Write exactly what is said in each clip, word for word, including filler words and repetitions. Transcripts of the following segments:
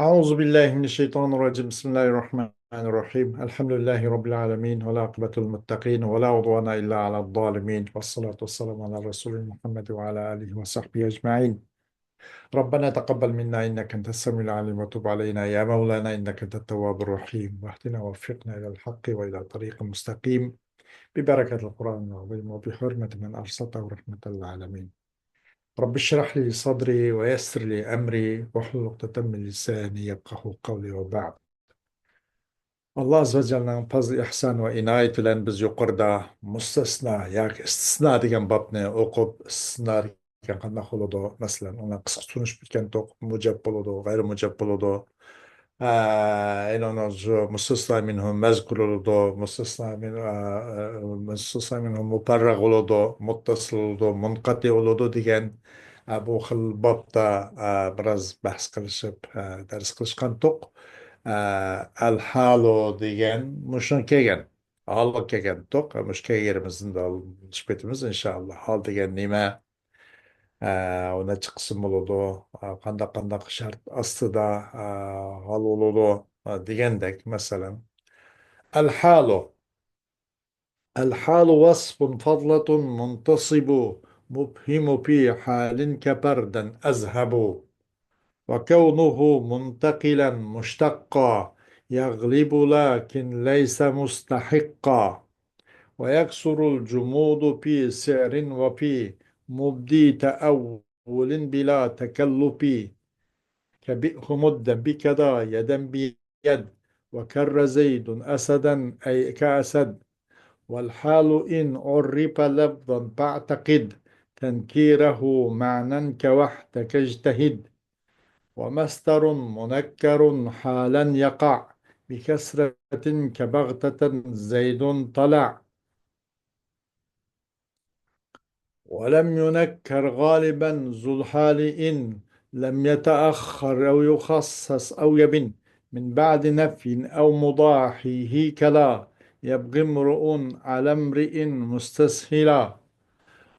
أعوذ بالله من الشيطان الرجيم. بسم الله الرحمن الرحيم. الحمد لله رب العالمين، والعاقبة للمتقين، ولا عدوان إلا على الظالمين، والصلاة والسلام على رسول محمد وعلى آله وصحبه أجمعين. ربنا تقبل منا إنك أنت السميع العليم، وتب علينا يا مولانا إنك أنت التواب الرحيم، واهدنا ووفقنا إلى الحق وإلى طريق مستقيم، ببركة القرآن العظيم وبحرمة من أرسلته رحمة للعالمين. رب اشرح لي صدري ويسر لي أمري واحلل عقدة من لساني يفقهوا قولي وبعد. ئاللا ئەززە ۋە جەللەنىڭ پەزلى، ئېھسان ۋە ئىنايىتى بىلەن بىز يۇقىرىدا مۇستەسنا ياكى ئىستىسنا دېگەن بابنى ئوقۇپ، ئىستىسنا دېگەن قانداق بولىدۇ؟ مەسىلەن، ئۇنى قىسقا تونۇشۇپ ئۆتكەنتۇق، مۇجەپ بولىدۇ، غەيرىي مۇجەپ بولىدۇ. ئە، يەنە ئۇنىڭ شۇ مۇستەسنا مىنھۇ مەزكۇر بولىدۇ، مۇستەسنا مىن-، ئە، ئە، مۇستەسنا مىنھۇ مۇپەررەغ بولىدۇ، مۇتتەسىل بولىدۇ، مۇنقەتىئ بولىدۇ دېگەن، ئە، بۇ خىل بابتا، ئە، بىراز بەھس قىلىشىپ، ئە، دەرس قىلىشقانتۇق. ئە، ئەلھالۇ دېگەن مۇشۇ كەلگەن. ھالغا كەلگەنتۇق. مۇشۇ كەلگەنلىرىمىزنى داۋاملىشىپ كېتىمىز، ئىنشائاللا. ھال دېگەن نېمە؟ ئە، ئۇ نەچچە قىسىم بولىدۇ؟ ئە، قانداق، قانداق شەرت ئاستىدا، ئە، ھال بولىدۇ؟ ئە، دېگەندەك، مەسىلەن. ئەلھالۇ. الحال وصف فضلة منتصب، مبهم في حال كفردا أذهب. وكونه منتقلا مشتقا يغلب لكن ليس مستحقا. ويكثر الجمود في سعر وفي مبدي تأول بلا تكلف. كبئه مدا بكذا يدا بيد، وكر زيد أسدا أي كأسد. والحال إن عرف لفظا فاعتقد تنكيره معنى كوحدك اجتهد. ومصدر منكر حالا يقع بكسرة كبغتة زيد طلع. ولم ينكر غالبا ذو الحال إن لم يتأخر أو يخصص أو يبن من بعد نفي أو مضاحيه كلا يبغي امرؤ على امرئ مستسهلا.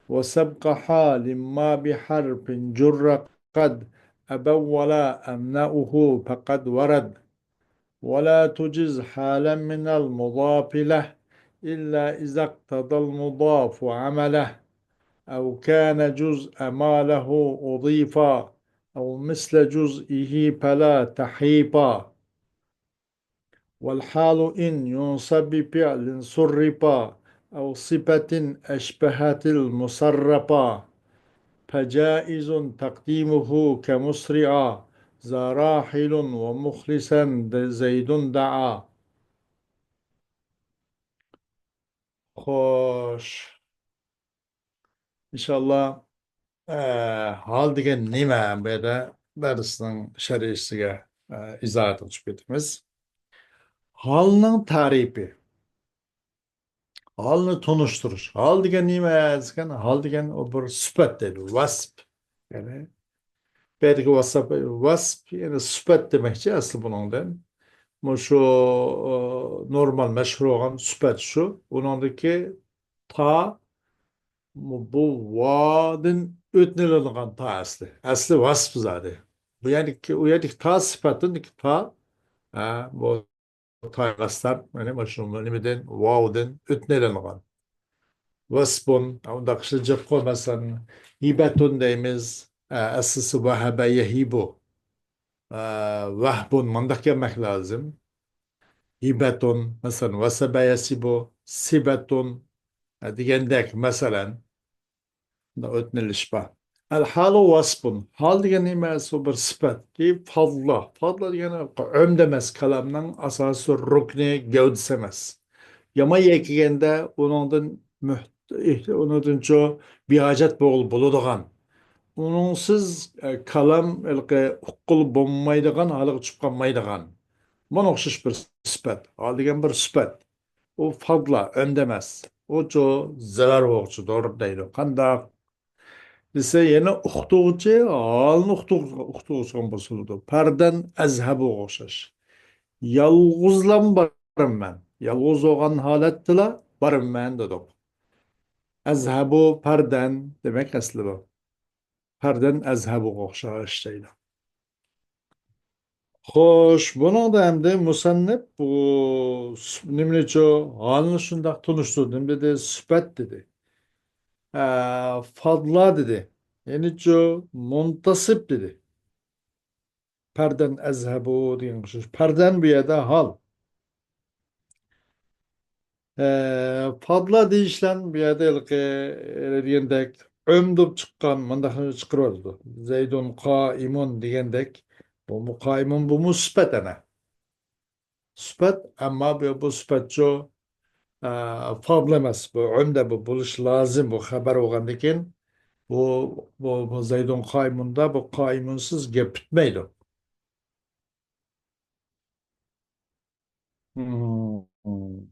وسبق حال ما بحرف جر قد أبوا ولا أمنعه فقد ورد. ولا تجز حالا من المضاف له إلا إذا اقتضى المضاف عمله أو كان جزء ما له أضيفا أو مثل جزئه فلا تحيفا. والحال إن ينصب بفعل صرفا أو صفة أشبهت المصرفا فجائز تقديمه كمسرعا ذا راحل ومخلصا زيد دعا. خوش. ئىنشاللا، ئە، ھال دېگەن نېمە؟ بۇ يەردە دەرسنىڭ شەرھىسىگە، ئە، ئىزاھاتىغا چۈشۈپ كېتىمىز. ھالنىڭ تەرىپى. ھالنى تونۇشتۇرۇش. ھال دېگەن نېمە دېسەكەن، ھال دېگەن ئۇ بىر سۈپەت دەيدۇ، ۋەسپ. يەنى بۇ يەردىكى ۋەسپ، ۋەسپ، يەنى سۈپەت دېمەكچى ئەسلى بۇنىڭدىن. مۇشۇ، ئۇ، نورمال مەشھۇر بولغان سۈپەت شۇ. ئۇنىڭدىكى تا، بۇ ۋادىن ئۆتۈنۈلىدىغان تا ئەسلى. ئەسلى ۋەسپ زادى. بۇ يەردىكى، ئۇ يەردىكى تا سۈپەتتىن تا، ھە، بۇ تا قەستەن، يەنى مۇشۇ نېمىدىن، ۋاۋدىن ئۆتۈنۈلىدىغان. ۋەسپۇن، ئۇنداق ئىشلىتىپ قوي، مەسىلەن، ھىبەتۇن دەيمىز، ئە، ئەسلىسى ۋەھەبە يەھىبۇ. ئە، ۋەھبۇن، مۇنداق كەلمەك لازىم. ھىبەتۇن، مەسىلەن، ۋەسەبە يەسىبۇ، سىبەتۇن، ئە، دېگەندەك، مەسىلەن. ئۆتۈنۈلۈش بار. ئەلھالۇ ۋەسپۇن. ھال دېگەن نېمە؟ ئۇ بىر سۈپەت. كېيىن فەزلا. فەزلا دېگەن ئۆمدە ئەمەس، كالامنىڭ ئاساسىي رۇكنى، گەۋدىسى ئەمەس. يامان يەر كەلگەندە ئۇنىڭدىن مۆھ-، ئېھ-، ئۇنىڭدىنچۇ بىھاجەت بول-، بولىدىغان. ئۇنىڭسىز، ئە، كالام ھېلىقى ئۇققىلى بولمايدىغان ھالغا چۈشۈپ قالمايدىغان. بۇنىڭغا ئوخشاش بىر سۈپەت. ھال دېگەن بىر سۈپەت. ئۇ فەزلا، ئۆمدە ئەمەس. ئۇچۇ زەرەر بولغۇچىدۇر دەيدۇ. قانداق دېسە، يەنە ئۇقتۇرغۇچى ھالنى ئۇقتۇرغۇچىغا بولسا بولىدۇ. پەردەن ئەزھەبۇغا ئوخشاش. يالغۇزلام بارىمەن. يالغۇز بولغان ھالەتتىلا بارىمەن دېدۇق. ئەزھەبۇ پەردەن دېمەك ئەسلى بۇ. پەردەن ئەزھەبۇغا ئوخشاش دەيدۇ. خوش، بۇنىڭدا ئەمدى مۇسەننىپ بۇ سۈپ-، نېمىنىچۇ، ھالنى شۇنداق تونۇشتۇردى. نېمە دېدى؟ سۈپەت دېدى. ئە، فادلا دېدى. يەنىچۇ، مۇنتاسىپ دېدى. پەردەن ئەزھەبۇ دېگەن ئوخشاش. پەردەن بۇ يەردە ھال. ئە، فادلا دېيىشلەن بۇ يەردە ھېلىقى، ئە، دېگەندەك، ئۆم دەپ چىققان، مۇنداق چىقىرىۋاتىدۇ. زەيدۇن قائىمۇن دېگەندەك، بۇ، بۇ قائىمۇن، بۇمۇ سۈپەت ئەنە. سۈپەت، ئەمما بۇ، بۇ سۈپەتچۇ، ئە، فادلا ئەمەس. بۇ ئۆمدە بۇ بولۇش لازىم، بۇ خەبەر بولغاندىكىن، بۇ، بۇ، بۇ زەيدۇن قائىمۇندا بۇ قائىمۇنسىز گەپ پۈتمەيدۇ. مم.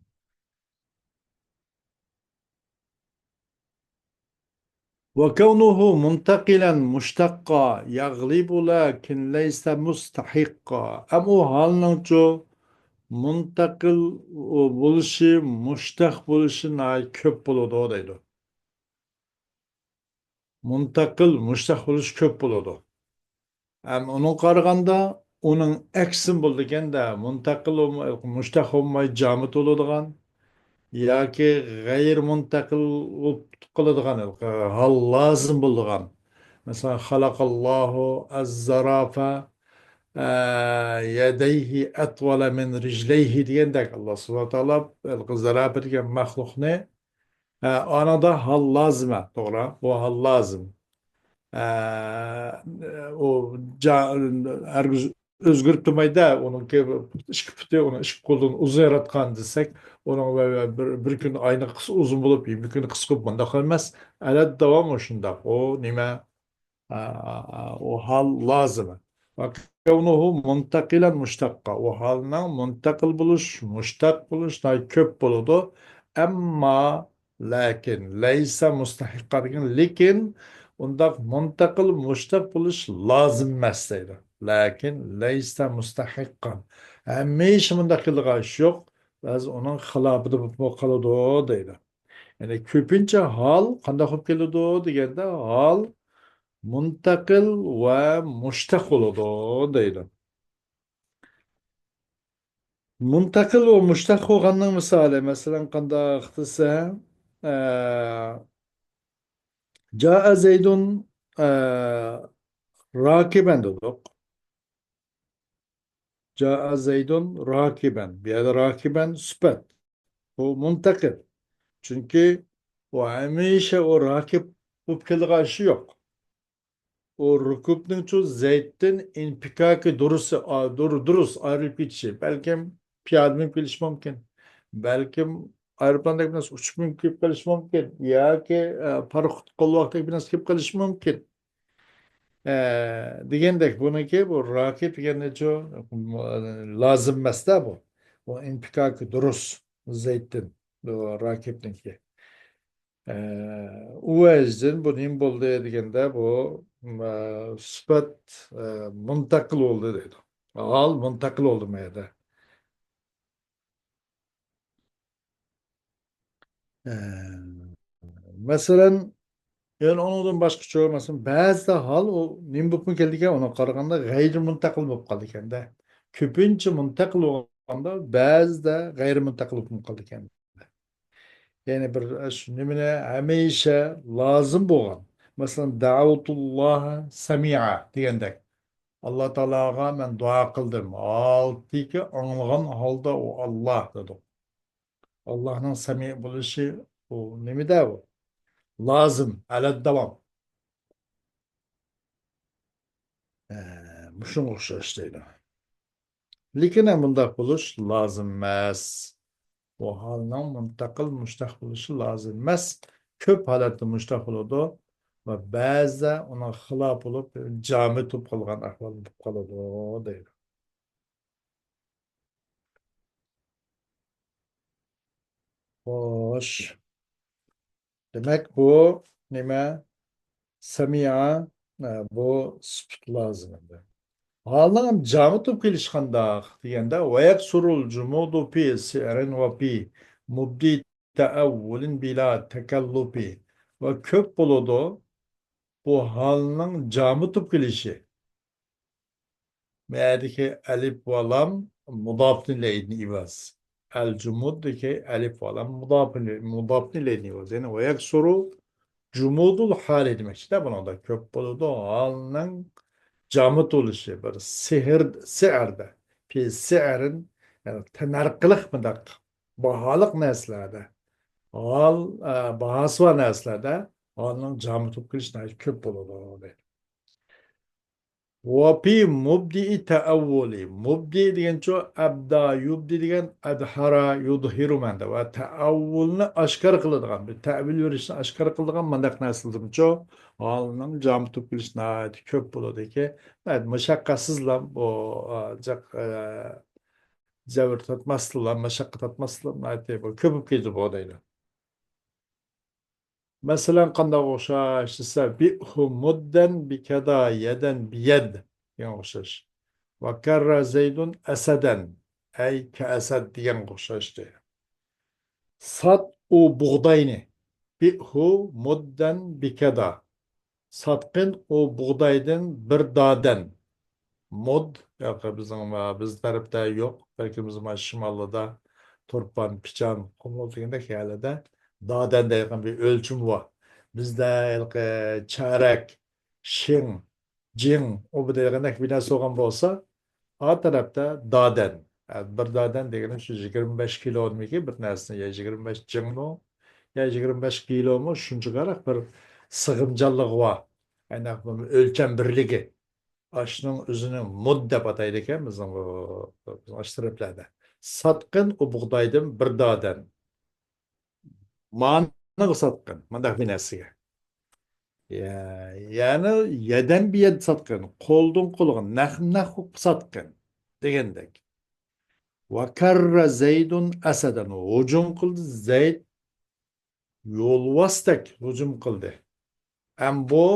وكونه منتقلا مشتقا يغلب لكن ليس مستحقا. ئەم ئۇ ھالنىڭچۇ مۇنتەقىل بولۇشى، مۇشتەق بولۇشى ناھايىتى كۆپ بولىدۇ دەيدۇ. مۇنتەقىل مۇشتەق بولۇش كۆپ بولىدۇ. ھەم ئۇنىڭغا قارىغاندا ئۇنىڭ ئەكسىمۇ بولىدىكەن-دە، مۇنتەقىل بولماي، مۇشتەق بولماي جامىت بولىدىغان ياكى غەيرىي مۇنتەقىل بولۇپ قالىدىغان، ھال لازىم بولىدىغان. مەسىلەن، خەلەقەللاھۇ ئەززەرافە، ئە، يەدەيھى ئەتۋەلە مىن رىجلەيھى دېگەندەك، ئاللا سۇبھانەھۇ ۋە تائالا زەرافە دېگەن مەخلۇقنى ئە، ئانىڭدا ھال لازىمە، توغرا؟ بۇ ھال لازىم. ئە، ئۇ جا-، ھەرگىز ئۆزگىرىپ تۇرمايدۇ، ئۇنىڭكى ئىككى پۇتى، ئۇنىڭ ئىككى قولىدىن ئۇزۇن ياراتقان دېسەك، ئۇنىڭ بىر، بىر كۈنى ئاينى قىس-، ئۇزۇن بولۇپ، بىر كۈنى قىسقا بولۇپ، مۇنداق ئەمەس. ئەلەت داۋام شۇنداق. ئۇ نېمە؟ ئە، ئە، ئە، ئۇ ھال لازىم. ۋە كەۋنۇھۇ مۇنتەقىلەن مۇشتەققا. ئۇ ھالنىڭ مۇنتەقىل بولۇش، مۇشتەق بولۇش ناھايىتى كۆپ بولىدۇ. ئەمما، لەكىن، لەيسە مۇستەھىققا دېگەن، لېكىن ئۇنداق مۇنتەقىل مۇشتەق بولۇش لازىم ئەمەس دەيدۇ. لەكىن، لەيسە مۇستەھىققا. ھەمىشە مۇنداق كېلىدىغان ئىش يوق. بەزى ئۇنىڭ خىلاپىدا بولۇپمۇ قالىدۇ دەيدۇ. يەنى كۆپىنچە ھال قانداق بولۇپ كېلىدۇ دېگەندە، ھال مۇنتەقىل ۋە مۇشتەق بولىدۇ دەيدۇ. مۇنتەقىل ۋە مۇشتەق بولغاننىڭ مىسالى، مەسىلەن، قانداق دېسە، ئە، جائە زەيدۇن، ئە، راكىبەن دېدۇق. جائە زەيدۇن راكىبەن. بۇ يەردە راكىبەن سۈپەت. بۇ مۇنتەقىل. چۈنكى ئۇ ھەمىشە ئۇ راكىب بولۇپ كېلىدىغان ئىشى يوق. ئۇ رۇكۇبنىڭچۇ زەيدتىن ئىنپىكاكى دۇرۇسى، ئا، دۇر-، دۇرۇس ئايرىلىپ كېتىشى. بەلكىم پىيادە مېڭىپ كېلىشى مۇمكىن. بەلكىم ئايروپىلاندەك بىر نەرسە ئۇچۇپ مېڭىپ كېلىپ قېلىشى مۇمكىن. ياكى، ئە، پاراخوت قولۋاقتەك بىر نەرسە كېلىپ قېلىشى مۇمكىن. ئە، دېگەندەك، بۇنىڭكى بۇ راكىب دېگەننىچۇ لازىم ئەمەس-دە بۇ. بۇ ئىنپىكاكى دۇرۇس زەيدتىن، بۇ راكىبنىڭكى. ئە، ئۇ ۋەجدىن بۇ نېمە بولدى دېگەندە، بۇ، ئە، سۈپەت، ئە، مۇنتەقىل بولدى دەيدۇ. ھال مۇنتەقىل بولدى ما يەردە. ئە، مەسىلەن، يەنە ئۇنىڭدىن باشقىچۇ، مەسىلەن، بەزىدە ھال ئۇ نېمە بولۇپمۇ كېلىدىكەن، ئۇنىڭغا قارىغاندا غەيرىي مۇنتەقىل بولۇپ قالىدىكەن-دە. كۆپىنچە مۇنتەقىل بولغاندا، بەزىدە غەيرىي مۇنتەقىل بولۇپ قالىدىكەن. يەنى بىر، ئە، شۇ نېمىنى ھەمىشە لازىم بولغان. مەسىلەن، دەئەۋتۇللاھە سەمىئا دېگەندەك. ئاللا تائالاغا مەن دۇئا قىلدىم. ھالبۇكى ئاڭلىغان ھالدا ئۇ ئاللا دېدۇق. ئاللانىڭ سەمىئ بولۇشى ئۇ نېمىدە ئۇ؟ لازىم، ئەلەت داۋام. ئە، مۇشۇنىڭغا ئوخشاش دەيدۇ. لېكىن ھەم بۇنداق بولۇش لازىم ئەمەس. بۇ ھالنىڭ مۇنتەقىل مۇشتەق بولۇشى لازىم ئەمەس. كۆپ ھالەتتە مۇشتەق بولىدۇ ۋە بەزىدە ئۇنىڭ خىلاپى بولۇپ، جامىت بولۇپ قالغان ئەھۋال بولۇپ قالىدۇ دەيدۇ. خوش. دېمەك، بۇ نېمە؟ سەمىئە، ئە، بۇ سۈپۈت لازىم ئىدى. ھالنىڭ جامىت بولۇپ كېلىشى قانداق دېگەندە، ويكثر الجمود في سعر وفي مبدي تأول بلا تكلف. ۋە كۆپ بولىدۇ بۇ ھالنىڭ جامىت بولۇپ كېلىشى. مەدىكى ئەلىپ ۋە لام مۇداپنى لەيدىن ئىۋاز. ئەل جۇمۇددىكى ئەلىپ ۋە لام مۇداپنى، مۇداپنى لەيدىن ئىۋاز. يەنى ۋە يەكسۇرۇ جۇمۇدۇل ھالى دېمەكچىدە، بۇنىڭدا كۆپ بولىدۇ. ھالنىڭ جامىت بولۇشى بىر سېھىر، سېئىردە. پى سېئىرىن، يەنى تەنەرقىلىق مۇنداق باھالىق نەرسىلەردە. ھال، ئە، باھاسى بار نەرسىلەردە ھالنىڭ جامىت بولۇپ كېلىشى ناھايىتى كۆپ بولىدۇ، دەيدۇ. ۋە پى مۇبدىئى تەئەۋۋۇلى. مۇبدىئى دېگەنچۇ، ئەبدا يۇبدى دېگەن ئەزھەرە يۇزھىرۇ مەنىدە. ۋە تەئەۋۋۇلنى ئاشكارا قىلىدىغان، بىر تەئۋىل بېرىشنى ئاشكارا قىلىدىغان مانداق نەرسىلىرىمچۇ، ھالنىڭ جامىت بولۇپ كېلىشى ناھايىتى كۆپ بولىدۇكى. مۇشەققەتسىزلا بۇ، ئا، جىق، ئە، جەبىر تارتماستىنلا، مەشەققەت تارتماستىنلا ناھايىتى بۇ كۆپۈپ كېتىدۇ بۇ دەيدۇ. مەسىلەن، قانداق ئوخشاش دېسە، بىئھۇ مۇددەن بىكەدا يەدەن بىيەد دېگەن ئوخشاش. ۋە كەررە زەيدۇن ئەسەدەن، ئەي كەئەسەد دېگەنگە ئوخشاش دەيدۇ. سات ئۇ بۇغداينى، بىئھۇ مۇددەن بىكەدا. ساتقىن ئۇ بۇغدايدىن بىر دادەن. مۇد، ياقى بىزنىڭ، بىز تەرەپتە يوق، بەلكى بىز مانا شىمالدا تۇرپان، پىچان، قۇمۇل دېگەندەك يەرلەردە دادەن دەيدىغان بىر ئۆلچىمى بار. بىزدە ھېلىقى چارەك، شىڭ، جىڭ، ئۇ بۇ دەيدىغاندەك بىر نەرسە بولغان بولسا، ئا تەرەپتە دادەن. ئە، بىر دادەن دېگىنى شۇ يىگىرمە بەش كىلونىمىكى بىر نەرسىنى، يا يىگىرمە بەش جىڭمۇ، يا يىگىرمە بەش كىلومۇ، شۇنچىغىراق بىر سىغىمچانلىقى بار. ئەنە بۇ ئۆلچەم بىرلىكى. ئاشۇنىڭ ئۆزىنى مۇد دەپ ئاتايدىكەن بىزنىڭ بۇ، بىزنىڭ ئاشۇ تەرەپلەردە. ساتقىن ئۇ بۇغدايدىن بىر دادەن. مانىغا ساتقىن، مۇنداق بىر نەرسىگە. يا-، يەنى يەدەن بىيەد ساتقىن، قولدىن قولغا، نەقمۇ نەق بولۇپ ساتقىن دېگەندەك. ۋە كەررە زەيدۇن ئەسەدەن، ھۇجۇم قىلدى زەيد يولۋاستەك ھۇجۇم قىلدى. ئەم بۇ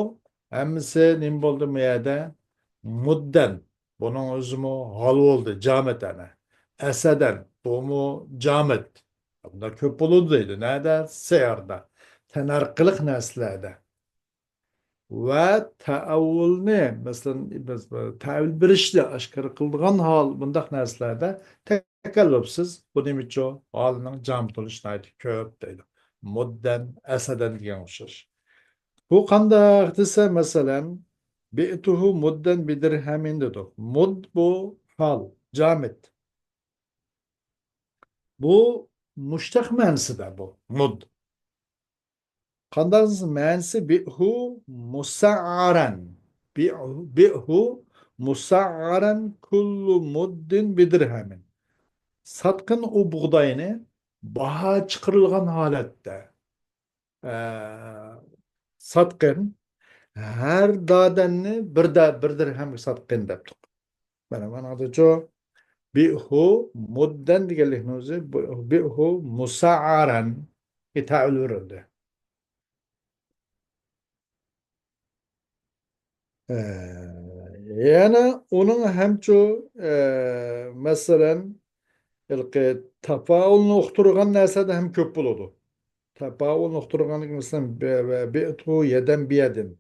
ھەممىسى نېمە بولدى بۇ يەردە؟ مۇددەن. بۇنىڭ ئۆزىمۇ ھال بولدى، جامىت ئەنە. ئەسەدەن، بۇمۇ جامىت. بۇنداق كۆپ بولىدۇ دەيدۇ. نەدە؟ سېئىردا. تەنەرقىلىق نەرسىلەردە. ۋە تەئەۋۋۇلنى، مەسىلەن، بىز تەئەۋۋۇل بېرىشنى ئاشكارا قىلىدىغان ھال، بۇنداق نەرسىلەردە تەكەللۇپسىز، بۇ نېمىچۇ؟ ھالنىڭ جامىت بولۇشى ناھايىتى كۆپ دەيدۇ. مۇددەن، ئەسەدەن دېگەن ئوخشاش. بۇ قانداق دېسە، مەسىلەن، بىئتۇھۇ مۇددەن بىدىرھەمىن دېدۇق. مۇد بۇ ھال، جامىت. بۇ مۇشتەق مەنىسىدە بۇ، مۇد. قانداق دېسە، مەنىسى بىئھۇ مۇسەئەرەن. بىئھۇ، بىئھۇ مۇسەئەرەن كۇللۇ مۇددىن بىدىرھەمىن. ساتقىن ئۇ بۇغداينى باھا چىقىرىلغان ھالەتتە. ئە، ساتقىن، ھەر دادەننى بىر دە-، بىر دىرھەمگە ساتقىن دەپتۇق. مانا، مانىڭدىچۇ، بىئھۇ مۇددەن دېگەنلىكنىڭ ئۆزى، بۇ، بىئھۇ مۇسەئەرەن تەئۋىل بېرىلدى. ئە، يەنە ئۇنىڭ ھەمچۇ، ئە، مەسىلەن، ھېلىقى تاپائۇلنى ئۇقتۇرغان نەرسىلەردە ھەم كۆپ بولىدۇ. تاپائۇلنى ئۇقتۇرغان، مەسىلەن، بە-، بە-، بىئتۇ يەدەن بىيەدىن.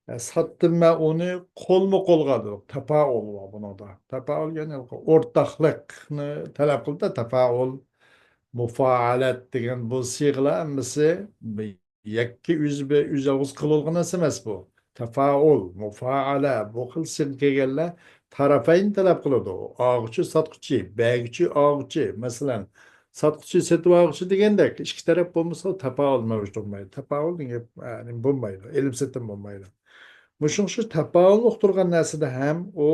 ئە، ساتتىم مەن ئۇنى قولمۇ قولغا دەپ. تاپائۇل بار بۇنىڭدا. تاپائۇل، يەنى ھېلىقى ئورتاقلىقنى تەلەپ قىلىدۇ. تاپائۇل، مۇپائەلەت دېگەن بۇ سىيغىلار ھەممىسى يەككە ئۆزى بە-، ئۆزى يالغۇز قىلىۋالغان نەرسە ئەمەس بۇ. تەپائۇل، مۇپائەلە، بۇ خىل سىغا كەلگەنلەر تەرەپەينى تەلەپ قىلىدۇ. ئالغۇچى، ساتقۇچى، بەرگۈچى، ئالغۇچى. مەسىلەن، ساتقۇچى، سېتىۋالغۇچى دېگەندەك ئىككى تەرەپ بولمىسا تەپائۇل مەۋجۇت بولمايدۇ. تەپائۇل دېگەن گەپ، يەنى بولمايدۇ. ئېلىم سېتىم بولمايدۇ. مۇشۇڭ شۇ تەپائۇلنى ئۇقتۇرغان نەرسىدە ھەم ئۇ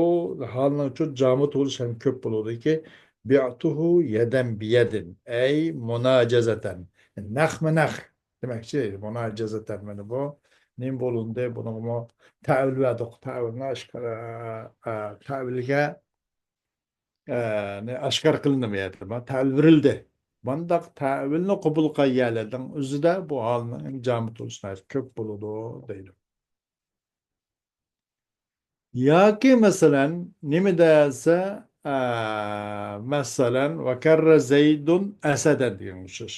ھالنىڭ شۇ جامىت بولۇشى ھەم كۆپ بولىدۇكى، بىئتۇھۇ يەدەن بىيەدىن، ئەي مۇناجەزەتەن. نەقمۇ نەق. دېمەكچى، مۇناجەزەتەن مانا بۇ نېمە بولۇندى؟ بۇنىڭغىمۇ تەئۋىل بەردۇق. تەئۋىلنى ئاشكارا، ئە، تەئۋىلگە، ئە، نى ئاشكارا قىلىندى بۇ يەردە. تەئۋىل بېرىلدى. مانداق تەئۋىلنى قوبۇل قىلغان يەرلەرنىڭ ئۆزىدە بۇ ھالنىڭ جامىت بولۇشى ناھايىتى كۆپ بولىدۇ دەيدۇ. ياكى مەسىلەن، نېمە دېسە، ئە، مەسىلەن، ۋەكەررە زەيدۇن ئەسەدەن دېگەن ئوخشاش.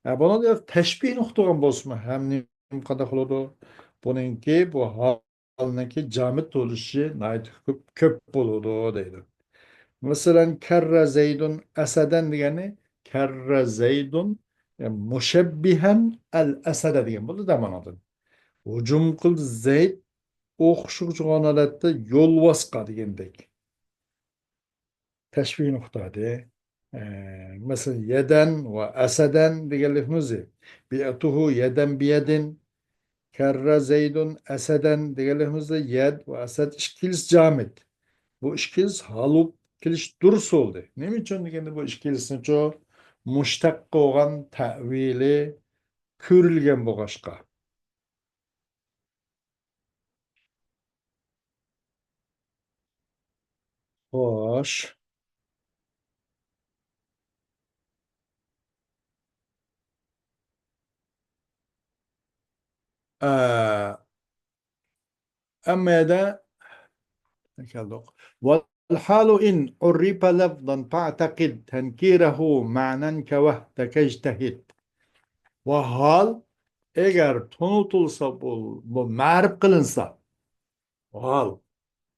ئە، بۇنىڭدا تەشبىھنى ئۇقتۇرغان بولسىمۇ ھەم نېمە قانداق بولىدۇ؟ بۇنىڭكى بۇ ھال ھالنىڭكى جامىد بولۇشى ناھايىتى كۆپ، كۆپ بولىدۇ دەيدۇ. مەسىلەن، كەررە زەيدۇن ئەسەدەن دېگەننى كەررە زەيدۇن، يەنى مۇشەببىھەن ئەل ئەسەدە دېگەن بولدى دە مانادىن. ھۇجۇم قىلدى زەيد ئوخشىغان ھالەتتە يولۋاسقا دېگەندەك. تەشبىھنى ئۇقتۇردى. ئە، مەسىلەن، يەدەن ۋە ئەسەدەن دېگەنلىكىمىز، بىئەتۇھۇ يەدەن بىيەدىن، كەررە زەيدۇن ئەسەدەن دېگەنلىكىمىزدە يەد ۋە ئەسەد ئىككىلىسى جامىد. بۇ ئىككىلىسى ھال بولۇپ كېلىش دۇرۇس بولدى. نېمە ئۈچۈن دېگەندە، بۇ ئىككىلىسىنىچۇ مۇشتەق بولغان تەئۋىلى كۆرۈلگەن بولغاچقا. خوش. ئە، ئەمما يەردە كەلدۇق. والحال إن عرف لفظا فاعتقد تنكيره معنى كوحدك اجتهد. ۋە ھال ئەگەر تونۇتۇلسا، بۇ، بۇ مەرىپ قىلىنسا، ھال